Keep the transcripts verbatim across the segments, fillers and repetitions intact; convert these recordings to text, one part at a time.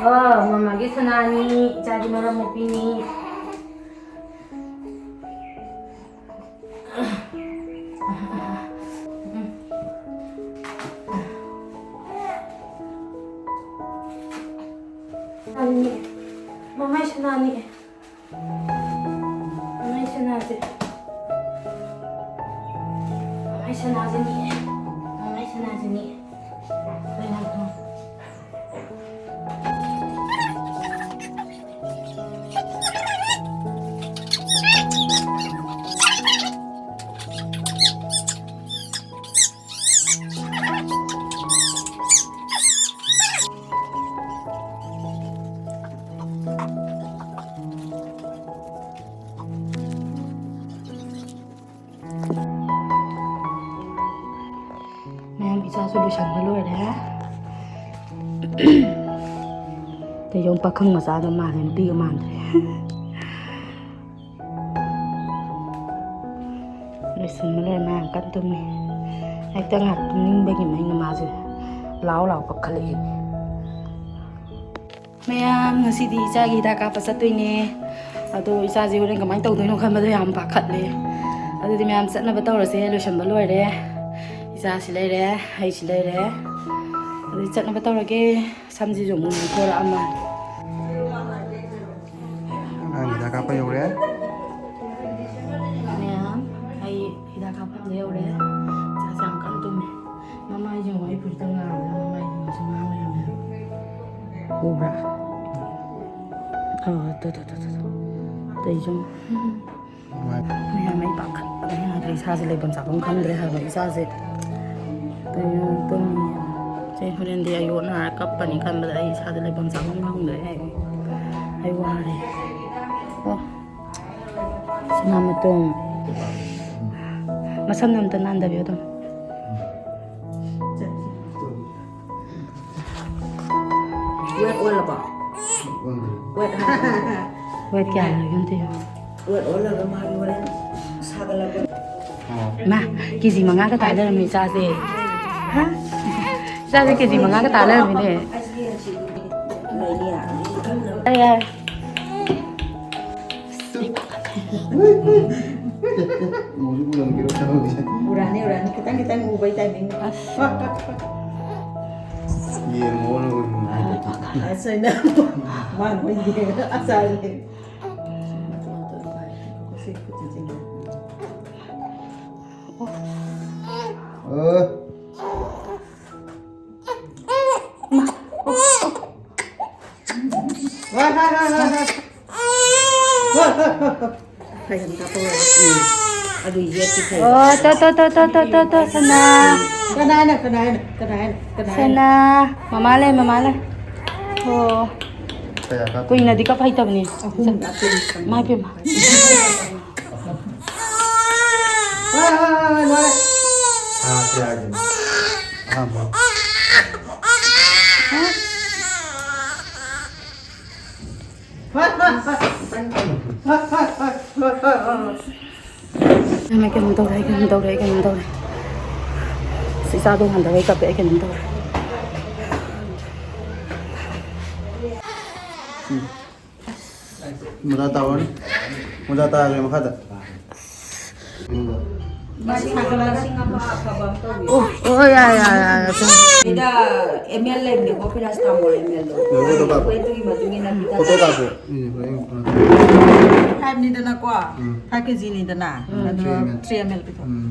ꯑꯣ, ꯃꯃꯥꯒꯤ ꯁꯅꯥꯅꯤ, ꯏꯆꯥꯒꯤ ꯃꯔꯝ ꯃꯣꯛꯄꯤꯅꯤ꯫ ꯁꯅꯥꯅꯤ, ꯃꯃꯥꯏ ꯁꯅꯥꯅꯤ꯫ ꯃꯃꯥꯏ ꯁꯅꯥꯁꯦ꯫ ꯃꯃꯥꯏ ꯁꯅꯥꯁꯤꯅꯤ꯫ ꯃꯃꯥꯏ ꯁꯅꯥꯁꯤꯅꯤ꯫ ꯂꯩꯅꯥꯡꯊꯣꯡ꯫ ꯃꯌꯥꯝ, ꯏꯆꯥꯁꯨ ꯂꯣꯏꯁꯟꯕ ꯂꯣꯏꯔꯦ꯫ ꯀꯩꯅꯣ, ꯄꯥꯈꯪ ꯃꯆꯥꯒ ꯃꯥꯜꯂꯦ, ꯅꯨꯄꯤꯒ ꯃꯥꯟꯗ꯭ꯔꯦ꯫ ꯂꯣꯏꯁꯟꯕ ꯂꯣꯏꯔꯦ, ꯃꯌꯥꯝ ꯀꯟꯅ ꯇꯨꯝꯃꯤ꯫ ꯍꯦꯛꯇ ꯉꯥꯏꯍꯥꯛ ꯇꯨꯝꯅꯤꯡꯕꯒꯤ ꯃꯩꯅ ꯃꯥꯁꯦ ꯂꯥꯎ ꯂꯥꯎ ꯀꯞꯈꯠꯂꯛꯏꯅꯦ꯫ ꯃꯌꯥꯝ, ꯉꯁꯤꯗꯤ ꯏꯆꯥꯒꯤ ꯍꯤꯗꯥꯛ ꯀꯥꯞꯄ ꯆꯠꯇꯣꯏꯅꯦ꯫ ꯑꯗꯣ ꯏꯆꯥꯁꯦ ꯍꯣꯔꯦꯟ ꯀꯃꯥꯏꯅ ꯇꯧꯗꯣꯏꯅꯣ ꯈꯟꯕꯗ ꯌꯥꯝ ꯄꯥꯈꯠꯂꯦ꯫ ꯑꯗꯨꯗꯤ ꯃꯌꯥꯝ, ꯆꯠꯅꯕ ꯇꯧꯔꯁꯦ꯫ ꯂꯣꯏꯁꯟꯕ ꯂꯣꯏꯔꯦ꯫ ꯏꯆꯥꯁꯤ ꯂꯩꯔꯦ, ꯑꯩꯁꯤ ꯂꯩꯔꯦ꯫ ꯑꯗꯨꯗꯤ ꯆꯠꯅꯕ ꯇꯧꯔꯒꯦ꯫ ꯁꯝꯁꯤꯁꯨ ꯑꯃꯨꯛ ꯃꯨꯟꯊꯣꯔꯛꯑ ꯃꯥꯜꯂꯦ꯫ ꯑꯉꯥꯡ ꯍꯤꯗꯥꯛ ꯀꯥꯞꯄ ꯌꯧꯔꯦ꯫ ꯃꯌꯥꯝ, ꯑꯩ ꯍꯤꯗꯥꯛ ꯀꯥꯞꯐꯝꯗ ꯌꯧꯔꯦ꯫ ꯏꯆꯥꯁꯦ ꯌꯥꯝ ꯀꯟꯅ ꯇꯨꯝꯃꯦ꯫ ꯃꯃꯥꯏꯁꯦ ꯌꯦꯡꯉꯣ, ꯑꯩ ꯐꯨꯔꯤꯠꯇ ꯉꯥꯡꯕꯗ ꯃꯃꯥꯏꯁꯦ ꯉꯥꯡꯁꯪ ꯉꯥꯡ ꯂꯩꯔꯝꯃꯦ꯫ ꯎꯕ꯭ꯔꯥ? ꯑꯥ, ꯇꯨ, ꯇꯨ, ꯇꯨ, ꯇꯨ, ꯇꯨ꯫ ꯑꯇꯩꯁꯨ꯫ ꯃꯌꯥꯝ, ꯑꯩ ꯄꯥꯈꯠꯄꯅ ꯌꯥꯗ꯭ꯔꯦ꯫ ꯏꯁꯥꯁꯦ ꯂꯩꯐꯝ ꯆꯥꯐꯝ ꯈꯪꯗ꯭ꯔꯦ ꯍꯥꯏꯕ, ꯏꯆꯥꯁꯦ꯫ ꯀꯩꯅꯣ ꯇꯨꯝꯃꯤ꯫ ꯁꯦ, ꯍꯣꯔꯦꯟꯗꯤ ꯑꯩ ꯑꯣꯠꯅꯔ ꯀꯞꯄꯅꯤ ꯈꯟꯕꯗ ꯑꯩ ꯏꯁꯥꯗ ꯂꯩꯐꯝ ꯆꯥꯐꯝ ꯈꯪꯗ꯭ꯔꯦ꯫ ꯑꯩ, ꯑꯩ ꯋꯥꯔꯦ꯫ ꯑꯣ꯫ ꯁꯅꯥꯃꯇꯣꯝ꯫ ꯃꯁꯝꯅ ꯑꯝꯇ ꯅꯥꯟꯗꯕꯤꯌꯨ ꯑꯗꯨꯝ꯫ ꯋꯦꯠ ꯑꯣꯜꯂꯕꯣ? ꯋꯦꯠ ꯍꯥꯏꯕ꯫ ꯋꯦꯠ ꯀꯌꯥ ꯂꯩꯒꯦ ꯑꯝꯇ ꯌꯦꯡꯉꯣ꯫ ꯋꯦꯠ ꯑꯣꯜꯂꯒ ꯃꯥꯒꯤ ꯍꯣꯔꯦꯟ ꯁꯥꯒꯠꯂꯛꯄ꯫ ꯃꯥ, ꯀꯦꯖꯤ ꯃꯉꯥꯒ ꯇꯥ ꯂꯩꯔꯝꯃꯦ ꯏꯆꯥꯁꯦ꯫ ꯏꯆꯥꯁꯦ ꯀꯦꯖꯤ ꯃꯉꯥꯒ ꯇꯥ ꯂꯩꯔꯝꯃꯤꯅꯦ꯫ ꯑꯩꯁꯦ ꯌꯦꯟꯁꯤ ꯌꯥꯔꯦ, ꯌꯥꯔꯦ꯫ ꯎꯁꯨ ꯎꯔꯝꯒꯤꯔꯣꯏ ꯇꯧꯔꯤꯁꯦ꯫ ꯎꯔꯛꯑꯅꯤ, ꯎꯔꯛꯑꯅꯤ꯫ ꯈꯤꯇꯪ ꯈꯤꯇꯪ ꯎꯕꯩ timing꯫ ꯑꯁ꯫ ꯌꯦꯡꯉꯣ ꯅꯪ ꯅꯨꯡꯉꯥꯏꯇꯦ꯫ ꯑꯁ, ꯑꯩꯅ ꯃꯥ ꯂꯣꯏ ꯌꯦꯡꯉꯒ ꯑꯆꯥꯔ ꯌꯦꯡꯉꯦ꯫ ꯁꯤ ꯈꯨꯠꯁꯦ ꯆꯤꯡꯉꯦ꯫ ꯑ꯫ ꯐꯩ ꯑꯝꯇ ꯇꯧꯔꯒ꯫ ꯎꯝ꯫ ꯑꯗꯨ ꯌꯦꯠꯇꯤ ꯐꯩ꯫ ꯑꯣ, ꯇꯣ, ꯇꯣ, ꯁꯅꯥ꯫ ꯀꯅꯥꯅ, ꯀꯅꯥꯅ, ꯀꯅꯥꯅ, ꯀꯅꯥꯅ? ꯁꯅꯥ꯫ ꯃꯃꯥ ꯂꯩ, ꯃꯃꯥ ꯂꯩ꯫ ꯑꯣ꯫ ꯀꯌꯥ ꯀꯥꯞꯇꯣꯏꯅꯣ? ꯀꯨꯏꯅꯗꯤ ꯀꯞ ꯍꯩꯇꯕꯅꯤ꯫ ꯑꯍꯨꯝ ꯀꯥꯞꯇꯣꯏꯅꯤ꯫ ꯏꯃꯥ ꯏꯄꯦꯝꯃ꯫ ꯍꯣꯏ, ꯍꯣꯏ, ꯍꯣꯏ, ꯍꯣꯏ, ꯂꯣꯏꯔꯦ꯫ ꯊꯥ ꯀꯌꯥꯒꯤꯅꯣ? ꯑꯍꯥꯟꯕ꯫ ꯏꯃꯥ, ꯀꯩꯅꯣꯝ ꯇꯧꯔꯦ, ꯑꯩ ꯀꯩꯅꯣꯝ ꯇꯧꯔꯦ, ꯑꯩ ꯀꯩꯅꯣꯝ ꯇꯧꯔꯦ꯫ ꯑꯁ, ꯏꯆꯥꯗꯣ ꯍꯟꯗꯕꯩ ꯀꯞꯄꯦ, ꯑꯩ ꯀꯩꯅꯣꯝ ꯇꯧꯔꯦ꯫ ꯃꯣꯖꯥ ꯇꯥꯔꯣꯅꯦ꯫ ꯃꯣꯖꯥ ꯇꯥꯈ꯭ꯔꯦ ꯃꯈꯥꯗ꯫ ꯃꯥꯏ ꯁꯥꯒꯠꯂꯛꯑꯒ ꯂꯤꯁꯤꯡ ꯑꯃ ꯑꯐꯕ ꯑꯃ ꯇꯧꯕꯤꯌꯨ꯫ ꯑꯣ, ꯑꯣ, ꯌꯥꯔꯦ, ꯌꯥꯔꯦ, ꯌꯥꯔꯦ, ꯌꯥꯔꯦ꯫ ꯁꯤꯗ ꯑꯦꯝ ꯑꯦꯜ ꯂꯩꯕꯅꯦꯀꯣ, ꯄꯦꯔꯥꯁꯤꯇꯥꯃꯣꯜ ꯑꯦꯝ ꯑꯦꯜꯗꯣ꯫ ꯂꯣꯏꯔꯦ, ꯐꯣꯇꯣ ꯀꯥꯞꯄꯣ꯫ ꯑꯗꯨꯒꯤ ꯃꯇꯨꯡ ꯏꯟꯅ ꯍꯤꯗꯥꯛ ꯐꯣꯇꯣ ꯀꯥꯞꯄꯣ꯫ ꯎꯝ, ꯍꯣꯔꯦꯟ ꯀꯣꯟꯅ꯫ ꯐꯥꯏꯚꯅꯤꯗꯅꯀꯣ, ꯎꯝ꯫ ꯐꯥꯏꯚ ꯀꯦꯖꯤꯅꯤꯗꯅ, ꯎꯝ, ꯑꯗꯨꯒ three M L. Three M L ꯄꯤꯊꯣꯛ꯫ ꯎꯝ꯫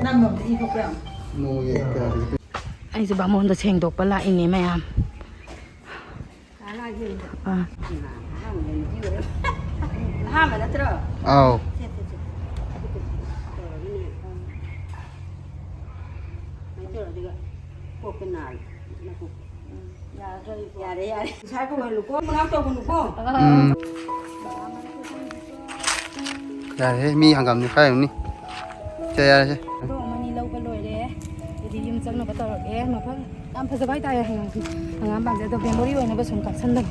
ꯅꯪ ꯂꯣꯝꯗ ꯏ ꯊꯣꯛꯄ꯭ꯔꯥ ꯌꯦꯡꯉꯣ꯫ ꯅꯣꯡꯒꯤ ꯀꯌꯥ ꯄꯤꯊꯣꯛ꯫ ꯑꯩꯁꯦ ꯕꯥꯃꯣꯟꯗ ꯁꯦꯡꯗꯣꯛꯄ ꯂꯥꯛꯏꯅꯦ ꯃꯌꯥꯝ꯫ ꯑꯥ꯫ ꯑꯍꯥꯟꯕ ꯅꯠꯇ꯭ꯔꯣ? ꯑꯥꯎ꯫ ꯁꯦ, ꯁꯦ, ꯁꯦ꯫ ꯑꯗꯨ ꯀꯩꯅꯣ ꯇꯧꯔꯒꯅꯦ꯫ ꯁꯨꯃꯥꯏꯅ ꯇꯧꯔꯣ, ꯑꯗꯨꯒ ꯀꯣꯛꯇ ꯅꯥꯜꯂꯣ꯫ ꯅꯀꯣꯛꯇ꯫ ꯌꯥꯔꯗ꯭ꯔꯣ ꯑꯩꯕꯣ? ꯌꯥꯔꯦ, ꯌꯥꯔꯦ꯫ ꯏꯁꯥ ꯀꯧꯍꯜꯂꯨꯀꯣ, ꯃꯅꯥꯎ ꯇꯧꯒꯅꯨꯀꯣ꯫ ꯎꯝ꯫ ꯌꯥꯔꯦꯍꯦ, ꯃꯤ ꯍꯪꯒꯥꯝ ꯅꯦꯠꯈꯥꯏꯔꯝꯅꯤ꯫ ꯁꯦ, ꯌꯥꯔꯦꯁꯦ꯫ ꯊꯥꯗꯣꯛ ꯑꯃꯅꯤ ꯂꯧꯕ ꯂꯣꯏꯔꯦ꯫ ꯑꯗꯨꯗꯤ ꯌꯨꯝ ꯆꯠꯅꯕ ꯇꯧꯔꯒꯦ꯫ ꯃꯐꯝ ꯌꯥꯝ ꯐꯖꯕ ꯍꯥꯏꯇꯥꯔꯦ ꯍꯪꯒꯥꯝ, ꯍꯪꯒꯥꯝ ꯄꯥꯝꯕꯤ꯫ ꯑꯗꯣ memory ꯑꯣꯏꯅꯕ ꯁꯨꯝ ꯀꯥꯞꯁꯟꯕꯅꯤ꯫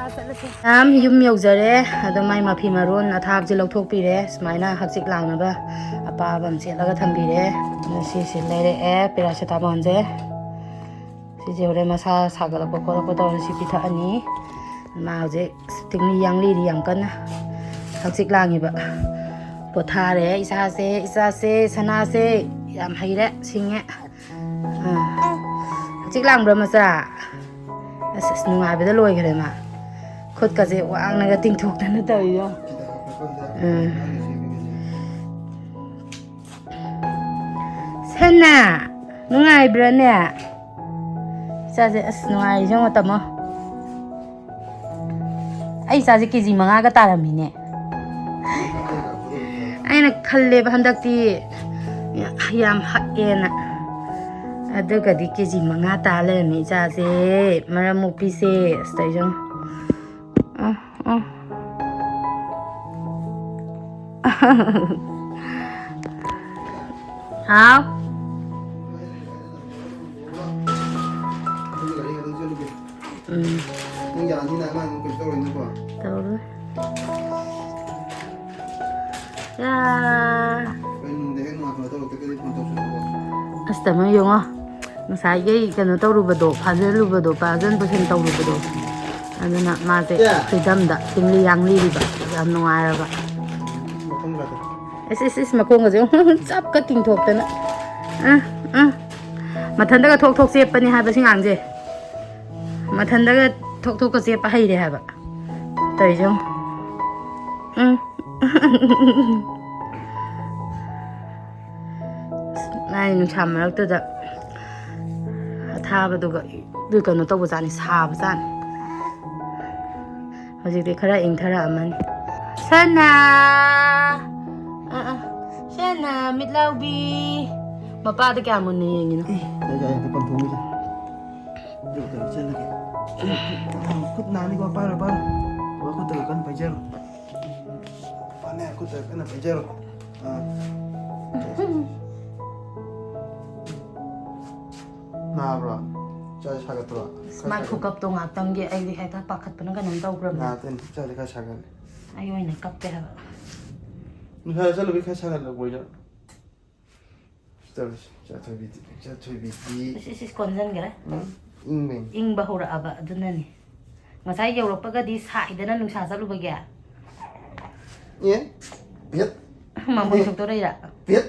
ꯃꯌꯥꯝ ꯌꯨꯝ ꯌꯧꯖꯔꯦ꯫ ꯑꯗꯣ ꯃꯥꯏ ꯃꯐꯤ ꯃꯔꯣꯟ ꯑꯊꯥꯕꯁꯦ ꯂꯧꯊꯣꯛꯄꯤꯔꯦ꯫ ꯁꯨꯃꯥꯏꯅ ꯍꯛꯆꯤꯛ ꯂꯥꯡꯅꯕ ꯑꯄꯥꯕ ꯑꯃ ꯁꯦꯠꯂꯒ ꯊꯝꯕꯤꯔꯦ꯫ ꯑꯗꯣ ꯁꯤꯁꯦ ꯂꯩꯔꯛꯑꯦ ꯄꯦꯔꯥꯁꯤꯇꯥꯃꯣꯜꯁꯦ꯫ ꯁꯤꯁꯦ ꯍꯣꯔꯦꯟ ꯃꯁꯥ ꯁꯥꯒꯠꯂꯛꯄ ꯈꯣꯠꯂꯛꯄ ꯇꯧꯔꯗꯤ ꯁꯤ ꯄꯤꯊꯛꯑꯅꯤ꯫ ꯃꯥ ꯍꯧꯖꯤꯛ ꯇꯤꯡꯂꯤ ꯌꯥꯡꯂꯤꯗꯤ ꯌꯥꯝ ꯀꯟꯅ ꯍꯛꯆꯤꯛ ꯂꯥꯡꯉꯤꯕ꯫ ꯄꯣꯊꯥꯔꯦ ꯏꯁꯥꯁꯦ, ꯏꯆꯥꯁꯦ, ꯁꯅꯥꯁꯦ꯫ ꯌꯥꯝ ꯍꯩꯔꯦ, ꯁꯤꯡꯉꯦ꯫ ꯑꯥ꯫ ꯍꯛꯆꯤꯛ ꯂꯥꯡꯕ꯭ꯔꯥ ꯃꯆꯥ? ꯑꯁ, ꯑꯁ, ꯅꯨꯡꯉꯥꯏꯕꯗ ꯂꯣꯏꯈ꯭ꯔꯦ ꯃꯥ꯫ ꯈꯨꯠꯀꯁꯦ ꯋꯥꯡꯅꯒ ꯇꯤꯡꯊꯣꯛꯇꯅ ꯇꯧꯔꯤꯗꯣ꯫ ꯎꯝ꯫ ꯁꯅꯥ, ꯅꯨꯡꯉꯥꯏꯕ꯭ꯔꯥꯅꯦ? ꯏꯆꯥꯁꯦ ꯑꯁ ꯅꯨꯡꯉꯥꯏꯔꯤꯁꯦ ꯌꯦꯡꯉꯣ, ꯇꯥꯃꯣ꯫ ꯑꯩ ꯏꯆꯥꯁꯦ ꯀꯦ ꯖꯤ ꯃꯉꯥꯒ ꯇꯥꯔꯝꯃꯤꯅꯦ꯫ ꯑꯩꯅ ꯈꯜꯂꯦꯕ ꯍꯟꯗꯛꯇꯤ ꯌꯥꯝ ꯍꯛꯑꯦꯅ꯫ ꯑꯗꯨꯒꯗꯤ ꯀꯦ ꯖꯤ ꯃꯉꯥ ꯇꯥ ꯂꯩꯔꯝꯃꯤ ꯏꯆꯥꯁꯦ꯫ ꯃꯔꯝ ꯃꯣꯛꯄꯤꯁꯦ꯫ ꯑꯁ, ꯇꯧꯔꯤꯁꯦ ꯌꯦꯡꯉꯣ꯫ ꯑ, ꯑ꯫ ꯍꯥꯎ꯫ ꯎꯝ꯫ ꯅꯪ ꯌꯥꯅꯤꯅ ꯑꯉꯥꯡ ꯀꯩꯁꯨ ꯇꯧꯔꯣꯏꯅꯀꯣ? ꯇꯧꯔꯣꯏ꯫ ꯌꯥ꯫ ꯀꯩꯅꯣ ꯅꯨꯡꯗ ꯍꯦꯛ ꯅꯨꯡꯉꯥꯏ ꯐꯣꯟ ꯇꯧꯔꯛꯇ꯭ꯔꯒꯗꯤ ꯐꯣꯟ ꯇꯧꯁꯤꯜꯂꯛꯑꯣ꯫ ꯑꯁ, ꯇꯥꯃꯣ ꯌꯦꯡꯉꯣ꯫ ꯉꯁꯥꯏꯒꯤ ꯀꯩꯅꯣ ꯇꯧꯔꯨꯕꯗꯣ, ꯐꯥꯖꯜꯂꯨꯕꯗꯣ, ꯐꯥꯖꯟ ꯄꯨꯁꯟ ꯇꯧꯔꯨꯕꯗꯣ, ꯑꯗꯨꯅ ꯃꯥꯁꯦ ꯏꯆꯦ꯫ Freedomꯗ ꯇꯤꯡꯂꯤ ꯌꯥꯡꯂꯤꯔꯤꯕ꯫ ꯌꯥꯝ ꯅꯨꯡꯉꯥꯏꯔꯕ꯫ ꯃꯈꯣꯡꯒꯗꯣ꯫ ꯏꯁ, ꯏꯁ, ꯏꯁ, ꯃꯈꯣꯡꯒꯁꯦ ꯆꯞꯀ ꯇꯤꯡꯊꯣꯛꯇꯅ꯫ ꯑ, ꯑ꯫ ꯃꯊꯟꯗꯒ ꯊꯣꯛ ꯊꯣꯛ ꯆꯦꯞꯄꯅꯤ ꯍꯥꯏꯕ ꯁꯤ ꯉꯥꯡꯁꯦ꯫ ꯃꯊꯟꯗꯒ ꯊꯣꯛ ꯊꯣꯛꯀ ꯆꯦꯞꯄ ꯍꯩꯔꯦ ꯍꯥꯏꯕ꯫ ꯇꯧꯔꯤꯁꯦ ꯌꯦꯡꯉꯣ꯫ ꯎꯝ꯫ ꯑꯁ, ꯃꯥꯏ ꯅꯨꯡꯁꯥ ꯃꯔꯛꯇꯨꯗ ꯑꯊꯥꯕꯗꯨꯒ ꯑꯗꯨ ꯀꯩꯅꯣ ꯇꯧꯕꯖꯥꯠꯅꯤ, ꯁꯥꯕꯖꯥꯠꯅꯤ꯫ ꯍꯧꯖꯤꯛꯇꯤ ꯈꯔ ꯏꯪꯊꯔꯛꯑꯃꯅꯤ꯫ ꯁꯅꯥ! ꯑ, ꯑ, ꯁꯅꯥ, ꯃꯤꯠꯂꯥꯎꯕꯤ! ꯃꯄꯥꯗ ꯀꯌꯥ ꯃꯨꯟꯅ ꯌꯦꯡꯉꯤꯅꯣ? ꯑꯦ, ꯂꯩ, ꯂꯩ, ꯂꯩ, ꯄꯟꯊꯣꯛꯑꯝꯒꯦ꯫ ꯈꯨꯠ ꯅꯥꯅꯤꯀꯣ, ꯄꯥꯏꯔꯣ, ꯄꯥꯏꯔꯣ꯫ ꯕꯕꯥ ꯈꯨꯠꯇꯒ ꯀꯟꯅ ꯄꯥꯏꯖꯔꯣ꯫ ꯄꯥꯅꯦ, ꯈꯨꯠꯇꯒ ꯀꯟꯅ ꯄꯥꯏꯖꯔꯣ꯫ ꯑꯥ꯫ ꯅꯥꯕ꯭ꯔꯣ? ꯏꯆꯥꯁꯦ ꯁꯥꯒꯠꯇ꯭ꯔꯣ? ꯃꯥꯏ ꯈꯨꯀꯞꯇꯣ ꯉꯥꯛꯇꯪꯒꯤ ꯑꯩꯗꯤ ꯍꯦꯛꯇ ꯄꯥꯈꯠꯄꯅ ꯀꯩꯅꯣꯝ ꯇꯧꯈ꯭ꯔꯕꯅꯦ꯫ ꯅꯠꯇꯦ, ꯏꯆꯥꯁꯦ ꯈꯔ ꯁꯥꯒꯠꯂꯦ꯫ ꯑꯩ ꯑꯣꯏꯅ ꯀꯞꯄꯦ ꯍꯥꯏꯕ꯫ ꯅꯨꯡꯁꯥꯗ ꯆꯠꯂꯨꯕꯩ ꯈꯔ ꯁꯥꯒꯠꯂꯛꯄ ꯑꯣꯏꯖꯥꯠꯂꯣ? ꯇꯧꯔꯤꯁꯦ, ꯏꯆꯥ ꯊꯣꯏꯕꯤꯗꯤ, ꯏꯆꯥ ꯊꯣꯏꯕꯤꯗꯤ꯫ ꯏꯁ, ꯏꯁ, ꯏꯁ, ꯀꯣꯟꯁꯤꯟꯈ꯭ꯔꯦ꯫ ꯎꯝ, ꯏꯪꯕꯩꯅꯦ꯫ ꯏꯪꯕ ꯍꯧꯔꯛꯑꯕ, ꯑꯗꯨꯅꯅꯤ꯫ ꯉꯁꯥꯏ ꯌꯧꯔꯛꯄꯒꯗꯤ ꯁꯥꯏꯗꯅ ꯅꯨꯡꯁꯥ ꯆꯠꯂꯨꯕꯒꯤ꯫ ꯑꯦ? ꯄꯦꯠ꯫ ꯃꯃꯣꯏ ꯊꯣꯛꯇꯣꯔꯛꯏꯔꯥ? ꯄꯦꯠ꯫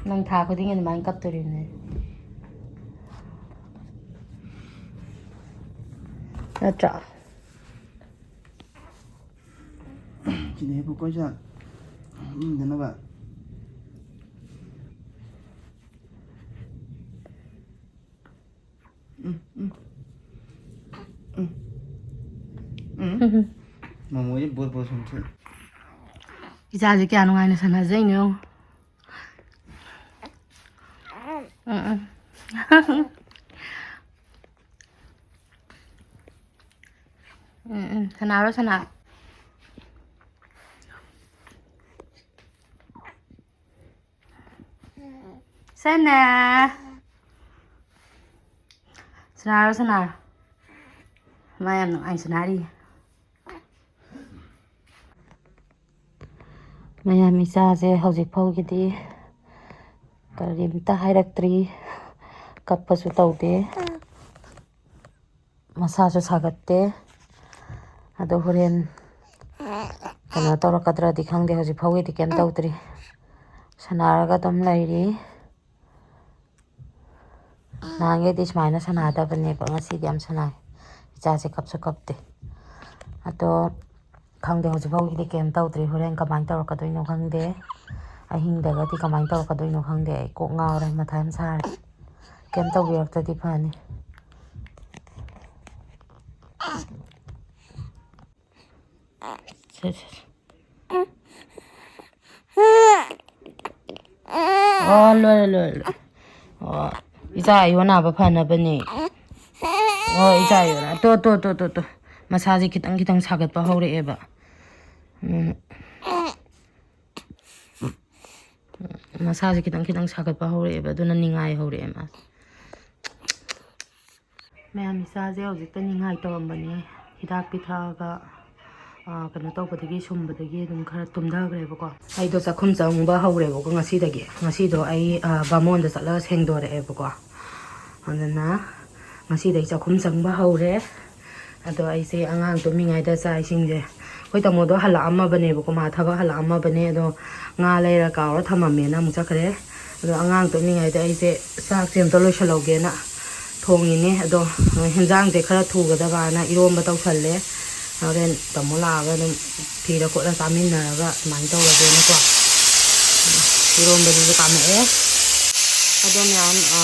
ꯅꯪ ꯊꯥ ꯈꯨꯗꯤꯡꯒꯤ ꯑꯗꯨꯃꯥꯏꯅ ꯀꯞꯇꯣꯔꯤꯕꯅꯦ꯫ ꯅꯠꯇ꯭ꯔꯥ? ꯁꯤꯗ ꯍꯤꯞꯄꯨꯀꯣ, ꯏꯆꯥ꯫ ꯏꯪꯗꯅꯕ꯫ ꯎꯝ, ꯎꯝ꯫ ꯎꯝ꯫ ꯎꯝ꯫ ꯃꯃꯣꯁꯦ ꯕꯣꯠ ꯕꯣꯠ ꯆꯣꯡꯊꯣꯛꯑꯦ꯫ ꯏꯆꯥꯁꯦ ꯀꯌꯥ ꯅꯨꯡꯉꯥꯏꯅ ꯁꯥꯟꯅꯖꯩꯅꯣ ꯌꯦꯡꯉꯣ꯫ ꯎꯝ, ꯎꯝ꯫ ꯎꯝ, ꯎꯝ꯫ ꯁꯥꯟꯅꯔꯣ, ꯁꯥꯟꯅꯔꯣ꯫ ꯁꯅꯥ꯫ ꯁꯅꯥꯔꯣ, ꯁꯅꯥꯔꯣ꯫ ꯃꯥ ꯌꯥꯝ ꯅꯨꯡꯉꯥꯏ ꯁꯅꯥꯔꯤ꯫ ꯃꯌꯥꯝ, ꯏꯆꯥꯁꯦ ꯍꯧꯖꯤꯛ ꯐꯥꯎꯒꯤꯗꯤ ꯀꯔꯤꯝꯇ ꯍꯥꯏꯔꯛꯇ꯭ꯔꯤ, ꯀꯞꯄꯁꯨ ꯇꯧꯗꯦ꯫ ꯃꯁꯥꯁꯨ ꯁꯥꯒꯠꯇꯦ꯫ ꯑꯗꯣ ꯍꯣꯔꯦꯟ ꯀꯩꯅꯣ ꯇꯧꯔꯛꯀꯗ꯭ꯔꯗꯤ ꯈꯪꯗꯦ, ꯍꯧꯖꯤꯛ ꯐꯥꯎꯒꯤꯗꯤ ꯀꯩꯝ ꯇꯧꯗ꯭ꯔꯤ꯫ ꯁꯥꯟꯅꯔꯒ ꯑꯗꯨꯝ ꯂꯩꯔꯤ꯫ ꯅꯍꯥꯟꯈꯩꯗꯤ ꯁꯨꯃꯥꯏꯅ ꯁꯥꯟꯅꯗꯕꯅꯦꯕ, ꯉꯁꯤꯗꯤ ꯌꯥꯝ ꯁꯥꯟꯅꯩ꯫ ꯏꯆꯥꯁꯦ ꯀꯞꯁꯨ ꯀꯞꯇꯦ꯫ ꯑꯗꯣ ꯈꯪꯗꯦ, ꯍꯧꯖꯤꯛ ꯐꯥꯎꯒꯤꯗꯤ ꯀꯩꯝ ꯇꯧꯗ꯭ꯔꯤ꯫ ꯍꯣꯔꯦꯟ ꯀꯃꯥꯏꯅ ꯇꯧꯔꯛꯀꯗꯣꯏꯅꯣ ꯈꯪꯗꯦ꯫ ꯑꯍꯤꯡꯗꯒꯗꯤ ꯀꯃꯥꯏꯅ ꯇꯧꯔꯛꯀꯗꯣꯏꯅꯣ ꯈꯪꯗꯦ꯫ ꯑꯩ ꯀꯣꯛ ꯉꯥꯎꯔꯦ, ꯃꯊꯥ ꯌꯥꯝ ꯁꯥꯔꯦ꯫ ꯀꯩꯝ ꯇꯧꯕꯤꯔꯛꯇ꯭ꯔꯗꯤ ꯐꯅꯤ꯫ ꯁꯦ, ꯁꯦ, ꯁꯦ꯫ ꯑꯣ, ꯂꯣꯏꯔꯦ, ꯂꯣꯏꯔꯦ, ꯂꯣꯏꯔꯦ꯫ ꯑꯣ, ꯏꯆꯥ ꯑꯌꯣꯟ ꯅꯥꯕ ꯐꯅꯕꯅꯦ꯫ ꯑꯣ, ꯏꯆꯥ ꯑꯌꯣꯟ ꯅꯥ-, ꯇꯣ, ꯇꯣ, ꯇꯣ, ꯇꯣ, ꯇꯣ꯫ ꯃꯁꯥꯁꯦ ꯈꯤꯇꯪ ꯈꯤꯇꯪ ꯁꯥꯒꯠꯄ ꯍꯧꯔꯛꯑꯦꯕ꯫ ꯎꯝ꯫ ꯃꯁꯥꯁꯦ ꯈꯤꯇꯪ ꯈꯤꯇꯪ ꯁꯥꯒꯠꯄ ꯍꯧꯔꯛꯑꯦꯕ, ꯑꯗꯨꯅ ꯅꯤꯡꯉꯥꯏ ꯍꯧꯔꯛꯑꯦ ꯃꯥꯁꯦ꯫ ꯃꯌꯥꯝ, ꯏꯆꯥꯁꯦ ꯍꯧꯖꯤꯛꯇ ꯅꯤꯡꯉꯥꯏ ꯇꯧꯔꯝꯕꯅꯦ, ꯍꯤꯗꯥꯛ ꯄꯤꯊꯛꯑꯒ, ꯑꯥ, ꯀꯩꯅꯣ ꯇꯧꯕꯗꯒꯤ, ꯁꯨꯝꯕꯗꯒꯤ ꯑꯗꯨꯝ ꯈꯔ ꯇꯨꯝꯊꯈ꯭ꯔꯦꯕꯀꯣ꯫ ꯑꯩꯗꯣ ꯆꯥꯛꯈꯨꯝ ꯆꯪꯕ ꯍꯧꯔꯦꯕꯀꯣ ꯉꯁꯤꯗꯒꯤ꯫ ꯉꯁꯤꯗꯣ ꯑꯩ, ꯑꯥ, ꯕꯥꯃꯣꯟꯗ ꯆꯠꯂꯒ ꯁꯦꯡꯗꯣꯔꯛꯑꯦꯕꯀꯣ꯫ ꯑꯗꯨꯅ ꯉꯁꯤꯗꯩ ꯆꯥꯛꯈꯨꯝ ꯆꯪꯕ ꯍꯧꯔꯦ꯫ ꯑꯗꯣ ꯑꯩꯁꯦ ꯑꯉꯥꯡ ꯇꯨꯝꯃꯤꯉꯩꯗ ꯆꯥꯛ ꯏꯁꯤꯡꯁꯦ, ꯑꯩꯈꯣꯏ ꯇꯥꯃꯣꯗꯣ ꯍꯜꯂꯛꯑꯝꯃꯕꯅꯦꯕꯀꯣ, ꯃꯥ ꯊꯕꯛ ꯍꯜꯂꯛꯑꯝꯃꯕꯅꯦ꯫ ꯑꯗꯣ ꯉꯥ ꯂꯩꯔ ꯀꯥꯎꯔ ꯊꯝꯃꯝꯃꯦꯅ ꯑꯃꯨꯛ ꯆꯠꯈ꯭ꯔꯦ꯫ ꯑꯗꯣ ꯑꯉꯥꯡ ꯇꯨꯝꯃꯤꯉꯩꯗ ꯑꯩꯁꯦ ꯆꯥꯛꯁꯦ ꯑꯝꯇ ꯂꯣꯏꯁꯤꯜꯍꯧꯒꯦꯅ ꯊꯣꯡꯉꯤꯅꯦ꯫ ꯑꯗꯣ ꯍꯦꯟꯖꯥꯡꯁꯦ ꯈꯔ ꯊꯨꯒꯗꯕꯅ ꯏꯔꯣꯝꯕ ꯇꯧꯁꯜꯂꯦ꯫ ꯍꯣꯔꯦꯟ ꯇꯥꯃꯣ ꯂꯥꯛꯑꯒ ꯑꯗꯨꯝ ꯊꯤꯔ ꯈꯣꯠꯂ ꯆꯥꯃꯤꯟꯅꯔꯒ ꯑꯗꯨꯃꯥꯏꯅ ꯇꯧꯔꯒꯦꯅꯀꯣ꯫ ꯏꯔꯣꯝꯕꯗꯨꯁꯨ ꯀꯥꯝꯃꯛꯑꯦ꯫ ꯑꯗꯣ ꯃꯌꯥꯝ, ꯑ,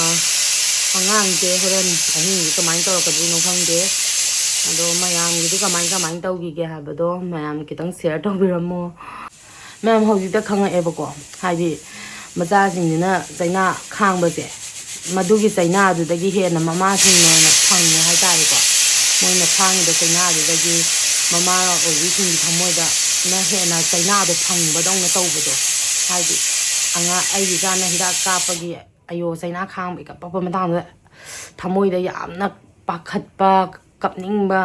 ꯑꯉꯥꯡꯁꯦ ꯍꯣꯔꯦꯟ ꯑꯍꯤꯡꯁꯦ ꯀꯃꯥꯏꯅ ꯇꯧꯔꯛꯀꯗꯣꯏꯅꯣ ꯈꯪꯗꯦ꯫ ꯑꯗꯣ ꯃꯌꯥꯝꯒꯤꯗꯤ ꯀꯃꯥꯏ ꯀꯃꯥꯏꯅ ꯇꯧꯈꯤꯒꯦ ꯍꯥꯏꯕꯗꯣ ꯃꯌꯥꯝ ꯈꯤꯇꯪ share ꯇꯧꯕꯤꯔꯝꯃꯣ꯫ ꯃꯌꯥꯝ ꯍꯧꯖꯤꯛꯇ ꯈꯪꯉꯛꯑꯦꯕꯀꯣ, ꯍꯥꯏꯗꯤ ꯃꯆꯥꯁꯤꯡꯁꯤꯅ ꯆꯩꯅꯥ ꯈꯥꯡꯕꯁꯦ, ꯃꯗꯨꯒꯤ ꯆꯩꯅꯥꯗꯨꯗꯒꯤ ꯍꯦꯟꯅ ꯃꯃꯥꯁꯤꯡꯅ ꯍꯦꯟꯅ ꯐꯪꯉꯦ ꯍꯥꯏꯇꯥꯔꯦꯀꯣ꯫ ꯃꯣꯏꯅ ꯈꯥꯡꯉꯤꯕ ꯆꯩꯅꯥꯗꯨꯗꯒꯤ ꯃꯃꯥ ꯑꯣꯏꯕꯤꯁꯤꯡꯒꯤ ꯊꯃꯣꯏꯗꯅ ꯍꯦꯟꯅ ꯆꯩꯅꯥꯗꯣ ꯐꯪꯕꯗꯧꯅ ꯇꯧꯕꯗꯣ꯫ ꯍꯥꯏꯗꯤ ꯑꯉꯥꯡ, ꯑꯩꯒꯤ ꯏꯆꯥꯅ ꯍꯤꯗꯥꯛ ꯀꯥꯞꯄꯒꯤ, ꯑꯌꯣ, ꯆꯩꯅꯥ ꯈꯥꯡꯕꯒꯤ ꯀꯞꯄꯛꯄ ꯃꯇꯥꯡꯗꯨꯗ ꯊꯃꯣꯏꯗ ꯌꯥꯝꯅ ꯄꯥꯈꯠꯄ, ꯀꯞꯅꯤꯡꯕ,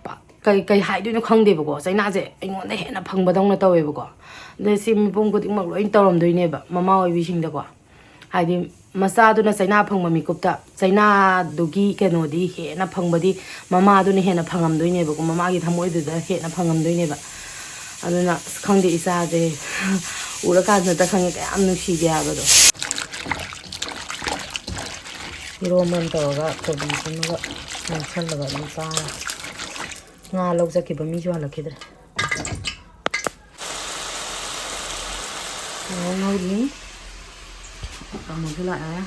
ꯄ-, ꯀꯩ, ꯀꯩ ꯍꯥꯏꯗꯣꯏꯅꯣ ꯈꯪꯗꯦꯕꯀꯣ꯫ ꯆꯩꯅꯥꯁꯦ ꯑꯩꯉꯣꯟꯗ ꯍꯦꯟꯅ ꯐꯪꯕꯗꯧꯅ ꯇꯧꯋꯦꯕꯀꯣ꯫ ꯑꯗ ꯁꯤ ꯃꯤꯄꯨꯝ ꯈꯨꯗꯤꯡꯃꯛ ꯂꯣꯏ ꯇꯧꯔꯝꯗꯣꯏꯅꯦꯕ, ꯃꯃꯥ ꯑꯣꯏꯕꯤꯁꯤꯡꯗꯀꯣ꯫ ꯍꯥꯏꯗꯤ ꯃꯆꯥꯗꯨꯅ ꯆꯩꯅꯥ ꯐꯪꯕ ꯃꯤꯀꯨꯞꯇ ꯆꯩꯅꯥꯗꯨꯒꯤ ꯀꯩꯅꯣꯗꯤ ꯍꯦꯟꯅ ꯐꯪꯕꯗꯤ ꯃꯃꯥꯗꯨꯅ ꯍꯦꯟꯅ ꯐꯪꯉꯝꯗꯣꯏꯅꯦꯕꯀꯣ, ꯃꯃꯥꯒꯤ ꯊꯃꯣꯏꯗꯨꯗ ꯍꯦꯟꯅ ꯐꯪꯉꯝꯗꯣꯏꯅꯦꯕ꯫ ꯑꯗꯨꯅ ꯑꯁ, ꯈꯪꯗꯦ, ꯏꯆꯥꯁꯦ ꯎꯔꯀꯥꯟꯗꯇ ꯈꯪꯉꯦ ꯀꯌꯥꯝ ꯅꯨꯡꯁꯤꯒꯦ ꯍꯥꯏꯕꯗꯣ꯫ ꯏꯔꯣꯝꯕ ꯑꯃ ꯇꯧꯔꯒ ꯀꯣꯕꯤꯁꯤꯃꯒ ꯉꯧꯁꯜꯂꯒ ꯑꯗꯨꯝ ꯆꯥꯔꯦ꯫ ꯉꯥ ꯂꯧ ꯆꯠꯈꯤꯕ ꯃꯤꯁꯨ ꯍꯜꯂꯛꯈꯤꯗ꯭ꯔꯦ꯫ ꯉꯧꯔꯤ꯫ ꯇꯥꯃꯣꯁꯨ ꯂꯥꯛꯑꯦ꯫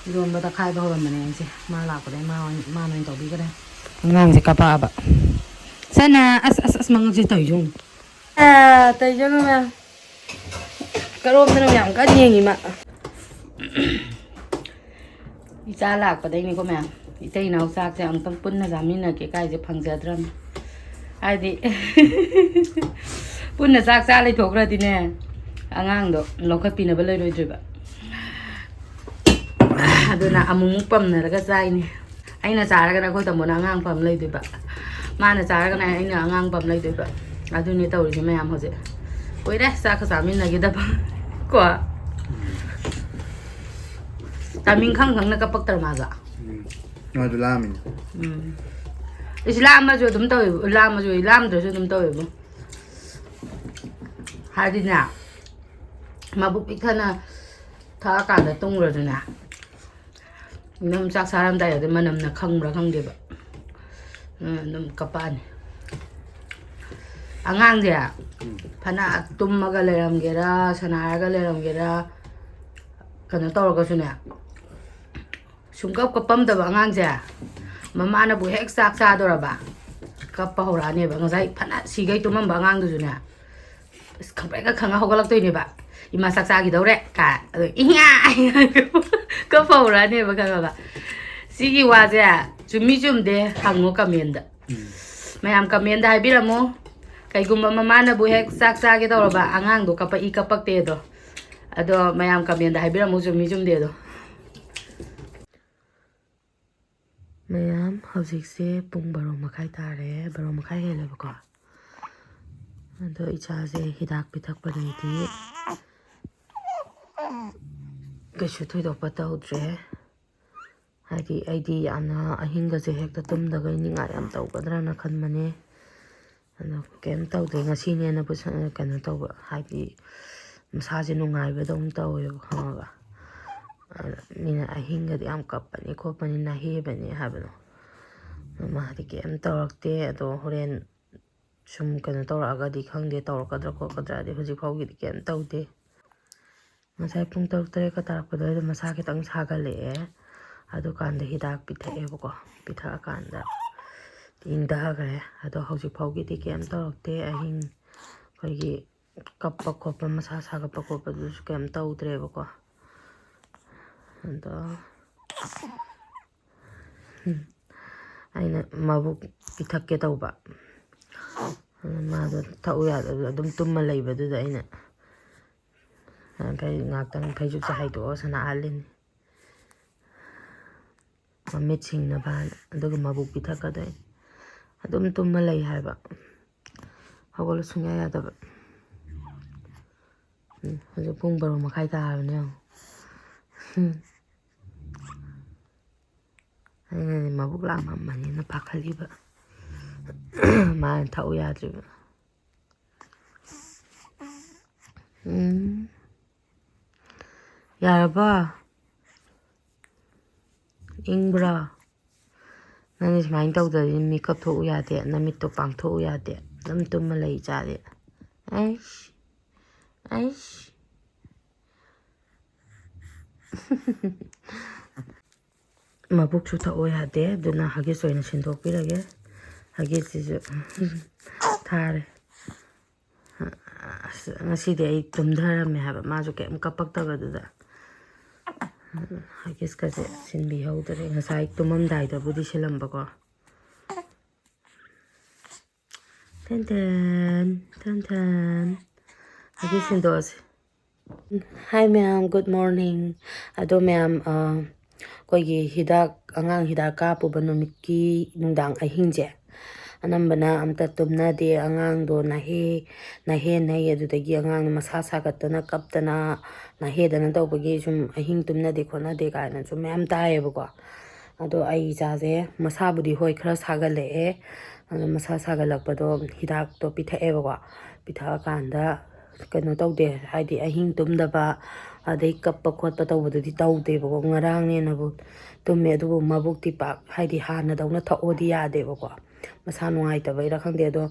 ꯏꯔꯣꯟꯕ ꯇꯛꯈꯥꯏꯕ ꯍꯧꯔꯝꯕꯅꯦ ꯑꯩꯁꯦ꯫ ꯃꯥ ꯂꯥꯛꯄꯗꯩ ꯃꯥ ꯑꯣꯏꯅ, ꯃꯥꯅ ꯑꯣꯏꯅ ꯇꯧꯕꯤꯈ꯭ꯔꯦ꯫ ꯑꯉꯥꯡꯁꯦ ꯀꯥꯄꯛꯑꯕ꯫ ꯁꯅꯥ, ꯑꯁ, ꯑꯁ, ꯑꯁ, ꯃꯉꯛꯁꯦ ꯇꯧꯔꯤꯁꯦ ꯌꯦꯡꯉꯨ꯫ ꯑꯥ, ꯇꯧꯔꯤꯁꯦ ꯌꯦꯡꯉꯨ ꯃꯌꯥꯝ꯫ ꯀꯔꯣꯝꯗꯅꯣ ꯃꯌꯥꯝ ꯀꯟꯅ ꯌꯦꯡꯉꯤ ꯃꯥ꯫ ꯏꯆꯥ ꯂꯥꯛꯄꯗꯩꯅꯤꯀꯣ ꯃꯌꯥꯝ꯫ ꯏꯇꯩ ꯏꯅꯥꯎ ꯆꯥꯛꯁꯦ ꯑꯃꯨꯛꯇꯪ ꯄꯨꯟꯅ ꯆꯥꯃꯤꯟꯅꯒꯦ ꯀꯥꯏꯁꯦ ꯐꯪꯖꯗ꯭ꯔꯕꯅꯤ꯫ ꯍꯥꯏꯗꯤ, ꯄꯨꯟꯅ ꯆꯥꯛ ꯆꯥ ꯂꯩꯊꯣꯛꯈ꯭ꯔꯗꯤꯅꯦ, ꯑꯉꯥꯡꯗꯣ ꯂꯧꯈꯠꯄꯤꯅꯕ ꯂꯩꯔꯣꯏꯗ꯭ꯔꯤꯕ꯫ ꯑꯗꯨꯅ ꯑꯃꯨꯛꯃꯨꯛ ꯄꯝꯅꯔꯒ ꯆꯥꯏꯅꯦ꯫ ꯑꯩꯅ ꯆꯥꯔꯒꯅ ꯑꯩꯈꯣꯏ ꯇꯥꯃꯣꯅ ꯑꯉꯥꯡ ꯄꯝ ꯂꯩꯗꯣꯏꯕ, ꯃꯥꯅ ꯆꯥꯔꯒꯅ ꯑꯩꯅ ꯑꯉꯥꯡ ꯄꯝ ꯂꯩꯗꯣꯏꯕ꯫ ꯑꯗꯨꯅꯤ ꯇꯧꯔꯤꯁꯦ ꯃꯌꯥꯝ ꯍꯧꯖꯤꯛ꯫ ꯀꯨꯏꯔꯦ ꯆꯥꯛꯀ ꯆꯥꯃꯤꯟꯅꯈꯤꯗꯕ꯫ ꯀꯣ, ꯇꯥꯏꯃꯤꯡ ꯈꯪ ꯈꯪꯅ ꯀꯞꯄꯛꯇ꯭ꯔ ꯃꯥꯒ꯫ ꯎꯝ꯫ ꯃꯥꯁꯨ ꯂꯥꯝꯃꯤꯅꯦ꯫ ꯎꯝ꯫ ꯏꯁ, ꯂꯥꯝꯃꯁꯨ ꯑꯗꯨꯝ ꯇꯧꯋꯦꯕ, ꯂꯥꯝꯃꯁꯨ, ꯂꯥꯝꯗ꯭ꯔꯁꯨ ꯑꯗꯨꯝ ꯇꯧꯋꯦꯕ꯫ ꯍꯥꯏꯗꯤꯅꯦ, ꯃꯕꯨꯛ ꯄꯤꯛ ꯊꯟꯅ ꯊꯛꯑꯀꯥꯟꯗ ꯇꯨꯝꯈ꯭ꯔꯁꯨꯅꯦ, ꯑꯗꯨꯝ ꯆꯥꯛ ꯆꯥꯔꯝꯗꯥꯏꯗꯗꯤ ꯃꯅꯝꯅ ꯈꯪꯕ꯭ꯔꯥ ꯈꯪꯗꯦꯕ, ꯎꯝ, ꯑꯗꯨꯝ ꯀꯞꯄꯛꯑꯅꯤ꯫ ꯑꯉꯥꯡꯁꯦ ꯐꯅ ꯇꯨꯝꯃꯒ ꯂꯩꯔꯝꯒꯦꯔꯥ, ꯁꯥꯟꯅꯔꯒ ꯂꯩꯔꯝꯒꯦꯔꯥ, ꯀꯩꯅꯣ ꯇꯧꯔꯒꯁꯨꯅꯦ, ꯁꯨꯡꯀꯞ ꯀꯞꯄꯝꯗꯕ ꯑꯉꯥꯡꯁꯦ, ꯃꯃꯥꯅꯕꯨ ꯍꯦꯛ ꯆꯥꯛ ꯆꯥꯗꯣꯔꯕ, ꯀꯞꯄ ꯍꯧꯔꯛꯑꯅꯦꯕ꯫ ꯉꯁꯥꯏ ꯐꯅ ꯁꯤꯈꯩ ꯇꯨꯝꯃꯝꯕ ꯑꯉꯥꯡꯗꯨꯁꯨꯅꯦ, ꯑꯁ, ꯈꯪꯄ꯭ꯔꯦꯛꯀ ꯈꯪꯉ ꯍꯧꯒꯠꯂꯛꯇꯣꯏꯅꯦꯕ꯫ "ꯏꯃꯥ, ꯆꯥꯛ ꯆꯥꯈꯤꯗꯧꯔꯦ" ꯀꯥꯏ꯫ ꯑꯗꯣ "ꯏꯍꯥ!" ꯀꯞꯄ ꯍꯧꯔꯛꯑꯅꯦꯕ, ꯈꯪꯉꯕ? ꯁꯤꯒꯤ ꯋꯥꯁꯦ ꯆꯨꯝꯃꯤ ꯆꯨꯝꯗꯦ ꯍꯪꯉꯣ comment꯫ ꯃꯌꯥꯝ comment ꯍꯥꯏꯕꯤꯔꯝꯃꯨ꯫ ꯀꯩꯒꯨꯝꯕ ꯃꯃꯥꯅꯕꯨ ꯍꯦꯛ ꯆꯥꯛ ꯆꯥꯒꯦ ꯇꯧꯔꯕ, ꯑꯉꯥꯡꯗꯣ ꯀꯞꯄꯛꯏ ꯀꯞꯄꯛꯇꯦꯗꯣ, ꯑꯗꯣ ꯃꯌꯥꯝ comment ꯍꯥꯏꯕꯤꯔꯝꯃꯨ, ꯆꯨꯝꯃꯤ ꯆꯨꯝꯗꯦꯗꯣ꯫ ꯃꯌꯥꯝ, ꯍꯧꯖꯤꯛꯁꯦ ꯄꯨꯡ ꯕꯥꯔꯣ ꯃꯈꯥꯏ ꯇꯥꯔꯦ, ꯕꯥꯔꯣ ꯃꯈꯥꯏ ꯍꯦꯜꯂꯦꯕꯀꯣ꯫ ꯑꯗꯣ ꯏꯆꯥꯁꯦ ꯍꯤꯗꯥꯛ ꯄꯤꯊꯛꯄꯗꯩꯗꯤ ꯀꯩꯁꯨ ꯊꯣꯏꯗꯣꯛꯄ ꯇꯧꯗ꯭ꯔꯦ꯫ ꯍꯥꯏꯗꯤ ꯑꯩꯗꯤ ꯌꯥꯝꯅ ꯑꯍꯤꯡꯒꯁꯦ ꯍꯦꯛꯇ ꯇꯨꯝꯗꯈꯩ ꯅꯤꯡꯉꯥꯏ ꯌꯥꯝ ꯇꯧꯒꯗ꯭ꯔꯅ ꯈꯟꯕꯅꯦ꯫ ꯑꯗꯣ ꯀꯩꯝ ꯇꯧꯗꯦ, ꯉꯁꯤꯅꯦꯅꯕꯨ ꯁ-, ꯀꯩꯅꯣ ꯇꯧꯕ, ꯍꯥꯏꯗꯤ ꯃꯁꯥꯁꯦ ꯅꯨꯡꯉꯥꯏꯕꯗꯧꯅ ꯇꯧꯋꯦꯕ, ꯈꯪꯉꯕ? ꯑꯗ ꯃꯤꯅ ꯑꯍꯤꯡꯒꯗꯤ ꯌꯥꯝ ꯀꯞꯄꯅꯤ ꯈꯣꯠꯄꯅꯤ, ꯅꯥꯍꯦꯕꯅꯤ ꯍꯥꯏꯕꯗꯣ, ꯃꯥꯗꯤ ꯀꯩꯝ ꯇꯧꯔꯛꯇꯦ꯫ ꯑꯗꯣ ꯍꯣꯔꯦꯟ ꯁꯨꯝ ꯀꯩꯅꯣ ꯇꯧꯔꯛꯑꯒꯗꯤ ꯈꯪꯗꯦ, ꯇꯧꯔꯛꯀꯗ꯭ꯔꯥ ꯈꯣꯠꯀꯗ꯭ꯔꯥꯗꯤ꯫ ꯍꯧꯖꯤꯛ ꯐꯥꯎꯒꯤꯗꯤ ꯀꯩꯝ ꯇꯧꯗꯦ꯫ ꯉꯁꯥꯏ ꯄꯨꯡ ꯇꯔꯨꯛ ꯇꯔꯦꯠꯀ ꯇꯥꯔꯛꯄ ꯑꯗꯨꯋꯥꯏꯗ ꯃꯁꯥ ꯈꯤꯇꯪ ꯁꯥꯒꯠꯂꯛꯑꯦ꯫ ꯑꯗꯨꯀꯥꯟꯗ ꯍꯤꯗꯥꯛ ꯄꯤꯊꯛꯑꯦꯕꯀꯣ꯫ ꯄꯤꯊꯛꯑꯀꯥꯟꯗ ꯏꯪꯊꯈ꯭ꯔꯦ꯫ ꯑꯗꯣ ꯍꯧꯖꯤꯛ ꯐꯥꯎꯒꯤꯗꯤ ꯀꯩꯝ ꯇꯧꯔꯛꯇꯦ꯫ ꯑꯍꯤꯡ ꯑꯩꯈꯣꯏꯒꯤ ꯀꯞꯄ ꯈꯣꯠꯄ, ꯃꯁꯥ ꯁꯥꯒꯠꯄ ꯈꯣꯠꯄꯗꯨꯁꯨ ꯀꯩꯝ ꯇꯧꯗ꯭ꯔꯦꯕꯀꯣ꯫ ꯑꯗꯣ ꯑꯩꯅ ꯃꯕꯨꯛ ꯄꯤꯊꯛꯀꯦ ꯇꯧꯕ꯫ ꯑꯗꯨ ꯃꯥꯗꯣ ꯊꯛꯎ ꯌꯥꯗꯕꯗꯣ ꯑꯗꯨꯝ ꯇꯨꯝꯃ ꯂꯩꯕꯗꯨꯗ ꯑꯩꯅ ꯀꯩ ꯉꯥꯛꯇꯪ ꯐꯩꯖꯨꯞꯁꯦ ꯍꯥꯏꯗꯣꯛꯑꯣ ꯁꯅꯥꯍꯜꯂꯤꯅꯤ꯫ ꯃꯃꯤꯠ ꯁꯤꯡꯅꯕ ꯍꯥꯏꯅ꯫ ꯑꯗꯨꯒ ꯃꯕꯨꯛ ꯄꯤꯊꯛꯀꯗꯣꯏꯅꯤ꯫ ꯑꯗꯨꯝ ꯇꯨꯝꯃ ꯂꯩ ꯍꯥꯏꯕ꯫ ꯍꯧꯒꯠꯂꯨ ꯁꯨꯡꯌꯥ ꯌꯥꯗꯕ꯫ ꯎꯝ, ꯍꯧꯖꯤꯛ ꯄꯨꯡ ꯕꯥꯔꯣ ꯃꯈꯥꯏ ꯇꯥꯔꯕꯅꯦ ꯌꯦꯡꯉꯣ꯫ ꯎꯝ꯫ ꯑꯩꯅꯗꯤ ꯃꯕꯨꯛ ꯂꯥꯝꯃꯝꯃꯅꯤꯅ ꯄꯥꯈꯠꯂꯤꯕ꯫ ꯃꯥꯅ ꯊꯛꯎ ꯌꯥꯗ꯭ꯔꯤꯕ꯫ ꯎꯝ꯫ ꯌꯥꯔꯕꯣ? ꯏꯪꯕ꯭ꯔꯣ? ꯅꯪꯗꯤ ꯁꯨꯃꯥꯏꯅ ꯇꯧꯗ꯭ꯔꯗꯤ ꯃꯤꯀꯞ ꯊꯣꯛꯎ ꯌꯥꯗꯦ, ꯅꯃꯤꯠꯇꯣ ꯄꯥꯡꯊꯣꯛꯎ ꯌꯥꯗꯦ꯫ ꯑꯗꯨꯝ ꯇꯨꯝꯃ ꯂꯩ ꯏꯆꯥꯗꯤ꯫ ꯑꯩꯁ, ꯑꯩꯁ꯫ ꯃꯕꯨꯛꯁꯨ ꯊꯛꯑꯣ ꯌꯥꯗꯦ, ꯑꯗꯨꯅ ꯍꯒꯤꯁ ꯑꯣꯏꯅ ꯁꯤꯟꯗꯣꯛꯄꯤꯔꯒꯦ꯫ ꯍꯒꯤꯁꯁꯤꯁꯨ ꯊꯥꯔꯦ꯫ ꯑꯁ, ꯉꯁꯤꯗꯤ ꯑꯩ ꯇꯨꯝꯊꯔꯝꯃꯦ ꯍꯥꯏꯕ, ꯃꯥꯁꯨ ꯀꯩꯝ ꯀꯞꯄꯛꯇꯕꯗꯨꯗ꯫ ꯍꯒꯤꯁꯀꯁꯦ ꯁꯤꯟꯕꯤꯍꯧꯗ꯭ꯔꯦ꯫ ꯉꯁꯥꯏ ꯇꯨꯝꯃꯝꯗꯥꯏꯗꯕꯨꯗꯤ ꯁꯤꯜꯂꯝꯕꯀꯣ꯫ Then then, then then. ꯍꯒꯤꯁ ꯁꯤꯟꯗꯣꯛꯑꯁꯤ꯫ Hi ꯃꯌꯥꯝ, good morning꯫ ꯑꯗꯣ ꯃꯌꯥꯝ, ꯑ, ꯑꯩꯈꯣꯏꯒꯤ ꯍꯤꯗꯥꯛ, ꯑꯉꯥꯡ ꯍꯤꯗꯥꯛ ꯀꯥꯞꯄꯨꯕ ꯅꯨꯃꯤꯠꯀꯤ ꯅꯨꯡꯗꯥꯡ ꯑꯍꯤꯡꯁꯦ, ꯑꯅꯝꯕꯅ ꯑꯝꯇ ꯇꯨꯝꯅꯗꯦ꯫ ꯑꯉꯥꯡꯗꯣ ꯅꯥꯍꯦ, ꯅꯥꯍꯦ ꯅꯩ, ꯑꯗꯨꯗꯒꯤ ꯑꯉꯥꯡꯗꯣ ꯃꯁꯥ ꯁꯥꯒꯠꯇꯅ ꯀꯞꯇꯅ, ꯅꯥꯍꯦꯗꯅ ꯇꯧꯕꯒꯤ ꯁꯨꯝ ꯑꯍꯤꯡ ꯇꯨꯝꯅꯗꯦ ꯈꯣꯠꯅꯗꯦ ꯀꯥꯏꯅꯁꯨ ꯃꯌꯥꯝ ꯇꯥꯏꯌꯦꯕꯀꯣ꯫ ꯑꯗꯣ ꯑꯩ ꯏꯆꯥꯁꯦ ꯃꯁꯥꯕꯨꯗꯤ ꯍꯣꯏ ꯈꯔ ꯁꯥꯒꯠꯂꯛꯑꯦ꯫ ꯑꯗꯣ ꯃꯁꯥ ꯁꯥꯒꯠꯂꯛꯄꯗꯣ ꯍꯤꯗꯥꯛꯇꯣ ꯄꯤꯊꯛꯑꯦꯕꯀꯣ꯫ ꯄꯤꯊꯛꯑꯀꯥꯟꯗ ꯀꯩꯅꯣ ꯇꯧꯗꯦ, ꯍꯥꯏꯗꯤ ꯑꯍꯤꯡ ꯇꯨꯝꯗꯕ, ꯑꯗꯩ ꯀꯞꯄ ꯈꯣꯠꯄ ꯇꯧꯕꯗꯨꯗꯤ ꯇꯧꯗꯦꯕꯀꯣ꯫ ꯉꯔꯥꯡꯅꯦꯅꯕꯨ ꯇꯨꯝꯃꯦ, ꯑꯗꯨꯕꯨ ꯃꯕꯨꯛꯇꯤ ꯄꯥꯛ, ꯍꯥꯏꯗꯤ ꯍꯥꯟꯅꯗꯧꯅ ꯊꯛꯑꯣꯗꯤ ꯌꯥꯗꯦꯕꯀꯣ꯫ ꯃꯁꯥ ꯅꯨꯡꯉꯥꯏꯇꯕꯩꯔꯥ ꯈꯪꯗꯦ, ꯑꯗꯣ,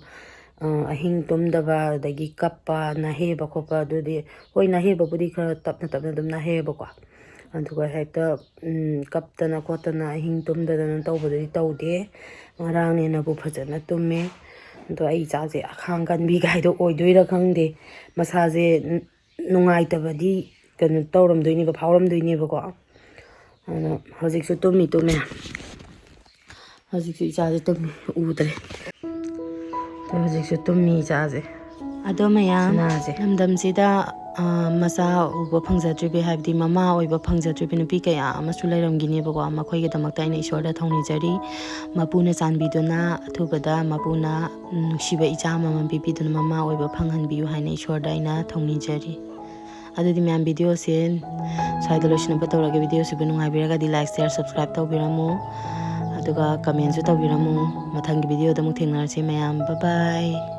ꯑ, ꯑꯍꯤꯡ ꯇꯨꯝꯗꯕ, ꯑꯗꯒꯤ ꯀꯞꯄ, ꯅꯥꯍꯦꯕ ꯈꯣꯠꯄ, ꯑꯗꯨꯗꯤ ꯍꯣꯏ, ꯅꯥꯍꯦꯕꯕꯨꯗꯤ ꯈꯔ ꯇꯞꯅ ꯇꯞꯅ ꯑꯗꯨꯝ ꯅꯥꯍꯦꯕꯀꯣ꯫ ꯑꯗꯨꯒ ꯍꯦꯛꯇ, ꯎꯝ, ꯀꯞꯇꯅ ꯈꯣꯠꯇꯅ ꯑꯍꯤꯡ ꯇꯨꯝꯗꯗꯅ ꯇꯧꯕꯗꯨꯗꯤ ꯇꯧꯗꯦ꯫ ꯉꯔꯥꯡꯅꯦꯅꯕꯨ ꯐꯖꯅ ꯇꯨꯝꯃꯦ꯫ ꯑꯗꯣ ꯑꯩ ꯏꯆꯥꯁꯦ ꯑꯈꯥꯡ ꯀꯟꯕꯤ ꯀꯥꯏꯗꯣ ꯑꯣꯏꯗꯣꯏꯔꯥ ꯈꯪꯗꯦ꯫ ꯃꯁꯥꯁꯦ ꯅꯨꯡꯉꯥꯏꯇꯕꯗꯤ ꯀꯩꯅꯣ ꯇꯧꯔꯝꯗꯣꯏꯅꯦꯕ, ꯐꯥꯎꯔꯝꯗꯣꯏꯅꯦꯕꯀꯣ꯫ ꯑꯗꯣ ꯍꯧꯖꯤꯛꯁꯨ ꯇꯨꯝꯃꯤ, ꯇꯨꯝꯃꯦ꯫ ꯍꯧꯖꯤꯛꯁꯨ ꯏꯆꯥꯁꯦ ꯇꯨꯝꯃꯤ, ꯎꯗ꯭ꯔꯦ꯫ ꯑꯗꯣ ꯍꯧꯖꯤꯛꯁꯨ ꯇꯨꯝꯃꯤ ꯏꯆꯥꯁꯦ꯫ ꯑꯗꯣ ꯃꯌꯥꯝ, ꯁꯅꯥꯁꯦ꯫ ꯂꯝꯗꯝꯁꯤꯗ ꯃꯆꯥ ꯎꯕ ꯐꯪꯖꯗ꯭ꯔꯤꯕ, ꯍꯥꯏꯕꯗꯤ ꯃꯃꯥ ꯑꯣꯏꯕ ꯐꯪꯖꯗ꯭ꯔꯤꯕ ꯅꯨꯄꯤ ꯀꯌꯥ ꯑꯃꯁꯨ ꯂꯩꯔꯝꯒꯅꯦꯕꯀꯣ꯫ ꯃꯈꯣꯏꯒꯤꯗꯃꯛꯇ ꯑꯩꯅ ꯏꯁꯣꯔꯗ ꯊꯧꯅꯤꯖꯔꯤ, ꯃꯄꯨꯅ ꯆꯥꯟꯕꯤꯗꯨꯅ ꯑꯊꯨꯕꯗ ꯃꯄꯨꯅ ꯅꯨꯡꯁꯤꯕ ꯏꯆꯥ ꯑꯃꯃꯝ ꯄꯤꯕꯤꯗꯨꯅ ꯃꯃꯥ ꯑꯣꯏꯕ ꯐꯪꯍꯟꯕꯤꯌꯨ ꯍꯥꯏꯅ ꯏꯁꯣꯔꯗ ꯑꯩꯅ ꯊꯧꯅꯤꯖꯔꯤ꯫ ꯑꯗꯨꯗꯤ ꯃꯌꯥꯝ, ꯚꯤꯗꯤꯑꯣꯁꯦ ꯁ꯭ꯋꯥꯏꯗ ꯂꯣꯏꯁꯤꯟꯅꯕ ꯇꯧꯔꯒꯦ꯫ ꯚꯤꯗꯤꯑꯣꯁꯤꯕꯨ ꯅꯨꯡꯉꯥꯏꯕꯤꯔꯒꯗꯤ like, share, subscribe ꯇꯧꯕꯤꯔꯝꯃꯨ, ꯑꯗꯨꯒ commentꯁꯨ ꯇꯧꯕꯤꯔꯝꯃꯨ꯫ ꯃꯊꯪꯒꯤ ꯚꯤꯗꯤꯑꯣꯗ ꯑꯃꯨꯛ ꯊꯦꯡꯅꯔꯁꯤ ꯃꯌꯥꯝ꯫ Bye bye꯫